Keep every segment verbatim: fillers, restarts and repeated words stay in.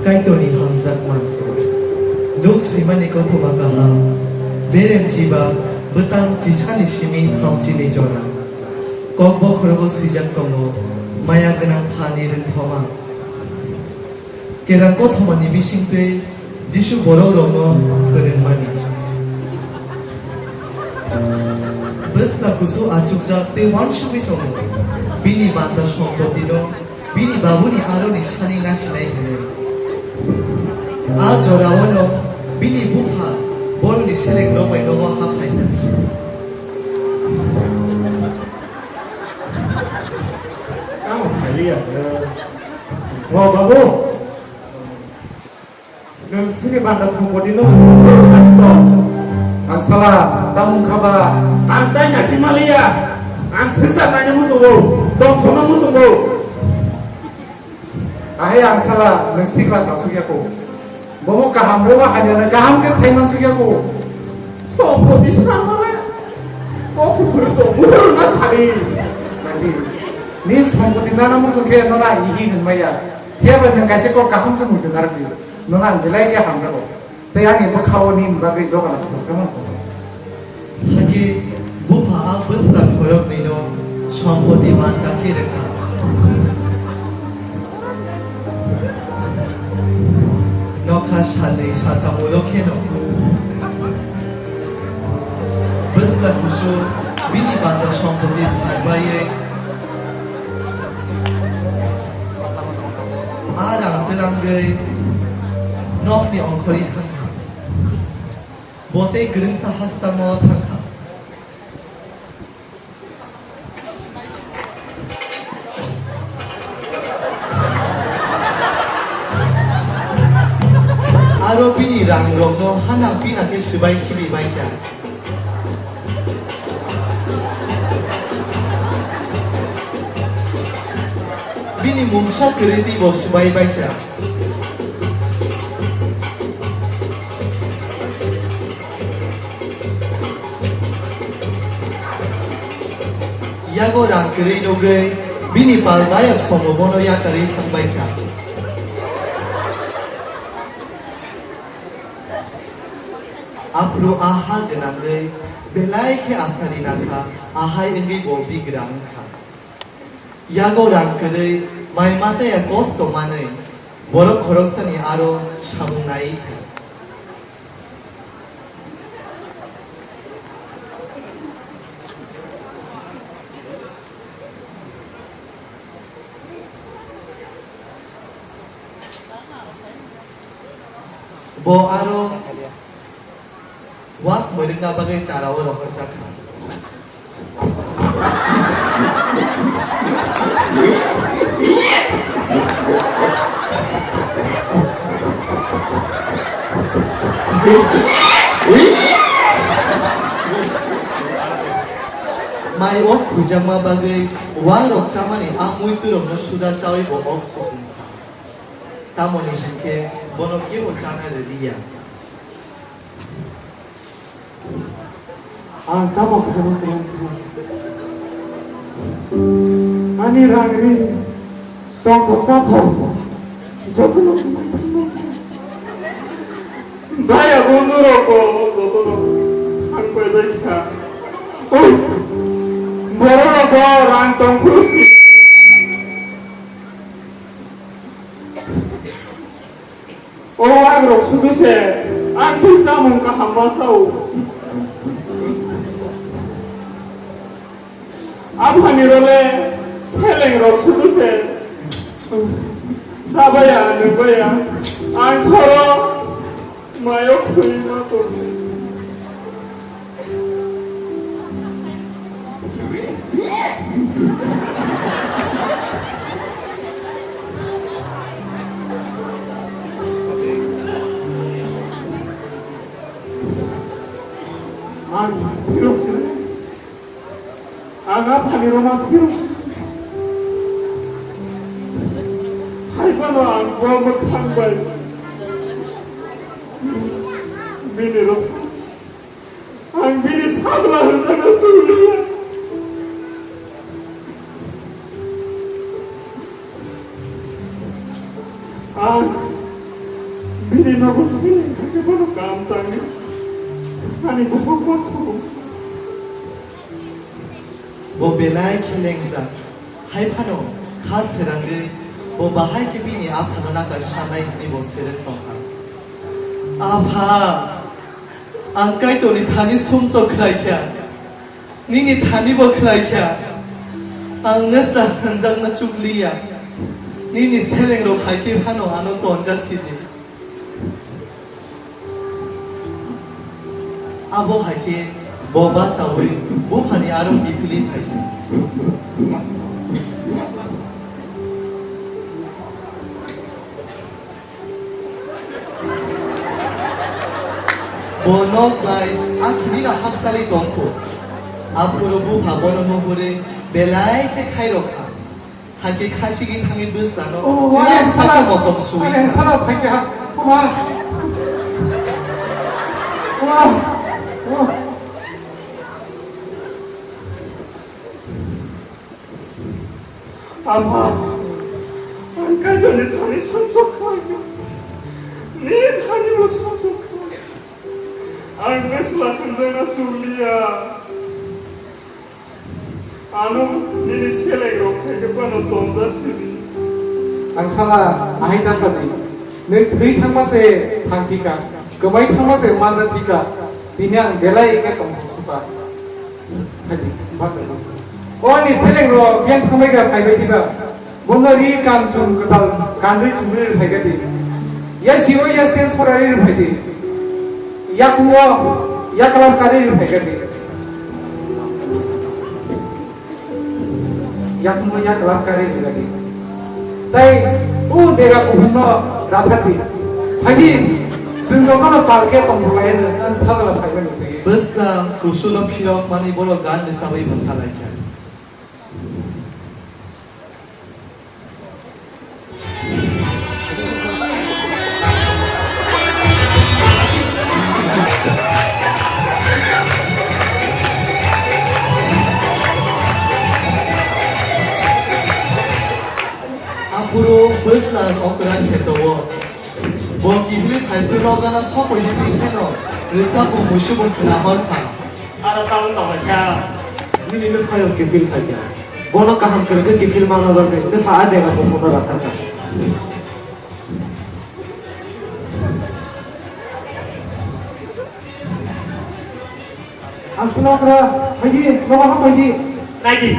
Kaitorni hamjakma. Nuk swimani kothoma kaham. Berem chiba bwtang chichani simi thamchini jora. Kok bokhorogo swijak tongo, maya gwnang phani rwngthoma. Kerang kothomani bisingtwi Jisu borokrokno phwrwngmani. Bwsla kusu achukjak tei uansugwi tongo. Bini banda sompotino bini babuni aroni sani nasinai hwnwi. A joraono bini bupha borokni selekrok bai nogo haphaikha. Tamo phailiya, eh, o babu, nwng sini banda sompotino to. Angsala, tamo wngkha ba? Ang tai nasi maliya, ang swngchar naina muchungo, tongthokna muchungo. Ahai angsala, nwng sikla chasukya ko. Bobo kaham, bobo hamyano kaham khe sai mansukya ko. Sompoti sanmale kok se phuru tong, bukhuru na sadi. Nadi. Ni sompoti nana muchung khe nona ihi hinmaya. Phiya ba nwng kaisa kok kaham khe muitu narwkdi. Nona ang belai khe hamjago. Tei ani bwkhao nini bagwi dogan khoroksa mankha. Hakhe bupha a bwsla khoroknwino sompoti man kakhe rwkha. Nokha salnwi salthamulo kheno bwsla kusu bini banda sompoti phaibai a rang twlangwi nokni ongkhorwi thangkha. Bo tei kwrwngsa hakchangmao thangkha. Aro bini rangrokno hanang pina khe swbai khibi baikha. Bini mungsa kwrwi teibo swbai baikha. Yago rang kwrwi nugwi bini pal bayap songo bono yakarwi thangbaikha. Aphuru a ha gwnangwi belai khe asari nangkha, ahai wngwi bo bigrang wngkha. Yago rang kwrwi mai machaya kosto manwi borok khoroksani aro samung nai kha. Bo aro wak mwrwkna bagwi charao rohorjak kha. Mai ok khuijakma bagwi wak rok chamani a muitu rokno suda chawi bo ok sukung kha. Tamoni hinkhe bono kebo chana rwliya. Ang tamo khaima kwrwng kha. Ani rang ri tongthok sathok jotono kwmai thangbai kha. Bhai abo norok jotono thangbai bai kha. Oi, borok rok bo rang tong phuru si. O wagrok sudu se, ang se samung kaham ma sao. Aphani role seleng rok sudu se, chabaya, nungbaya, ang khoro mayo khwi ma tongo. Ang phirok sini. Ang aphani roma phirok sini. Hai phano ang bo mwkhang bai. Bini rok. Ang bini sajla hwnjakno suriya. Ang Bini nogo seleng thangwi bono kam tangwi ani bukhuk ma samung sa. Bo belai khe lengjak, hai phano kha srangwi bo bahai khe bini aphano nakar sanai hwnwi bo srwng tongkha. Apha, ang Kaitorni thani sumsok khlai kha, nini thani bo khlai kha. Ang nesla hwnjakna chukliya, nini selengrok hai khe phano ano tonja sidi. Abo hai khe bo bachaui buphani aro kiphilwi phai kha. Bo nok bai akhini no hakchali tongkho. Aphuru bupha bono nuhuri belai khe khairok kha. Hakhe khasigi thangwi bwslano Oh, chini ang sakhe sala, motom sui ang kha. Sala thangya. Kuma. Kuma. Oh. Ama, ang Kaitorni thani sumsok khlai kha. Ni thani bo sumsok khlai kha. Ang nesla hwnjakna chukliya. Ano nini selengrok hai khe phano tonja sidi. Ang sala ahai ta sadi. Nwng thwi thangma se thang phika, kwmai thangma se manja phika. Tini ang belai khe tong thang suka. Hai di, basa, basa. O ani selengrok biyang thangbai kha phaibai diba. Bono ri kan chum kwtal kanri chumri rwphai kha di. Ya sibo ya stand for ari rwphai di. Ya kuo ya kalam kari rwphai kha di. Ya kuo ya kalam kari rwphai di. Tai o dega kuhumno rathar di. Phai di, chwng jotono palke tongthok lai hwnwi ang sajla phaibai nukdi. Bwskang kusuno phirok mani borok gan rwchabwi mwsa lai kha. Aphuru bwsla okra kheto-o. Bo kiphilwi phai phuru nokgana sokoi hwnwi kheno rwchapmung muisubung khna hor kha. Aro tabuk tonglaikha. Nini no phai rok kiphil khaikha. Bono kaham kwrwngkhe kiphil manna bagwi bwpha a dega buphukno ratharkha. Ang swnamkra, phaidi, nogo ha phaidi. Naidi,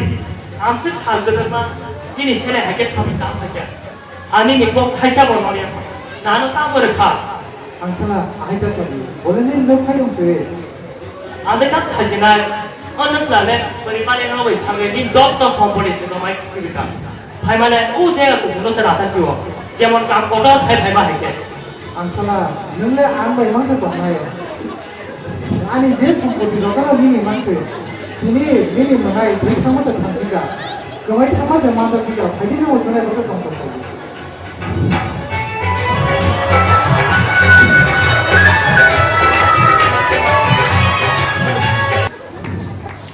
ang se sal kwdwkma, nini sele hai khe thangwi tang khaikha. Ani ni kok thaisa bo noya. Nano tamo rwkha. Ang sana, ahai ta sadi. Bole ni nok khai rong se. Ade nak thajinai. Ono sale, pori mane no bai sange ni job to sompori se no mai khibika. Phai mane u de ku no se rata siwo. Jemon kam kotor thai phai ma hai ke. Ang sana, nung le ang bai mangsa tongnai. Ani je sompoti jotono nini manse. Tini nini mwnai thwi thangma se thangphika. Kwmai thangma se mansa phika. Phaidi no usunai bwsa tong tong.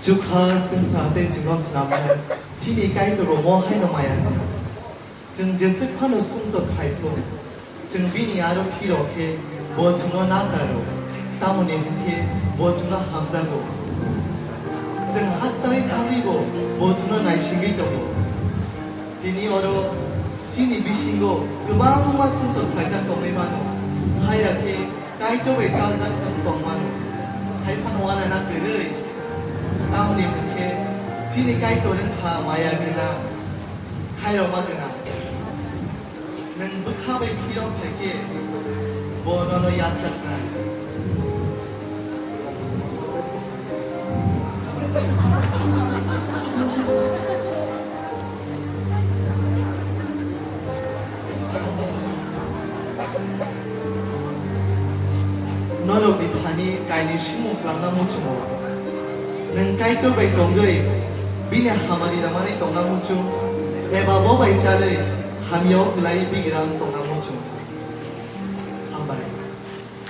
Chukha chwngsa tei chwngno swnamnai. Chini Kaitor bo mo haino maya kha. Chwng jeswk phano sumsok khai thung, chwng bini aro phirok khe bo chwngno na taro, tamoni hwn khe bo chwngno hamjago. Chwng hakchalwi thangwi bo bo chwngno naisingwi tongo. Tini oro chini bisingo kwbangma sumsok khlaijak tongwi mano, haya khe Kaitor bai chaljak wng tong mano. Hai phano uanana kwrwi, tamoni hwn khe chini Kaitor wng kha maya gwnang, khairokma gwnang. Nwng bwkha bai phirok phai khe bo nono yapjaknai. Norokni thani kainwi simung twlangna muchungo. Nwng Kaitor bai tongwi bini hamari rwmani tongna muchung, eba bo bai chalwi hamya-o kwlaiwi bigra wng tongna